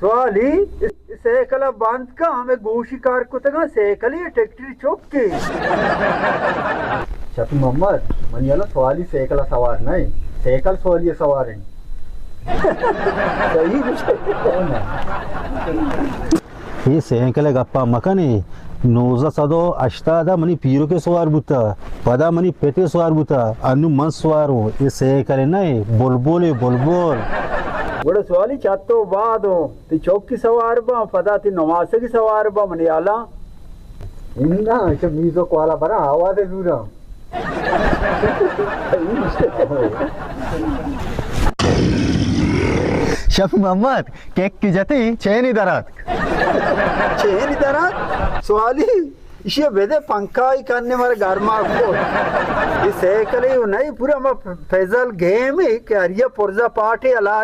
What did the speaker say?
سوالی، a cycle ءَ بند کن، ہمے گوشی کار کتگاں، سائیکل ءَ ٹریکٹری چوک کے۔ شفیع محمد، منی الان سوالی سائیکل ءَ سوار نہ اِنت، سائیکل سوالی ءَ سوار اِنت۔ صحیح گوشے۔ اے سائیکل ءِ گپا مکنے، نوزدہ سد ءُ ہشتاد ءَ منی پیرکے سوار بوتا، پدا منی پتے سوار بوتا، انو من سوار اوں۔ اے سائیکل نہ، بلبل، بلبل۔ گڑا سوالی چتو بعد اوں۔ تئی چوکی سوار باں، پدا تئی نماسگی سوار باں، منی ہیالا۔ اناں، ایشی میوزک والا براں، آواز زوراں۔ شفیع محمد، کیک جتی، چینی درات۔ چینی درات؟ سوالی، ایشی بدے پنکھائی کننے مارا گرما کو۔ اے سائیکل اے نہیں، پورا ما فیصل گیم ہے کہ ہریا پرزا پارٹی الا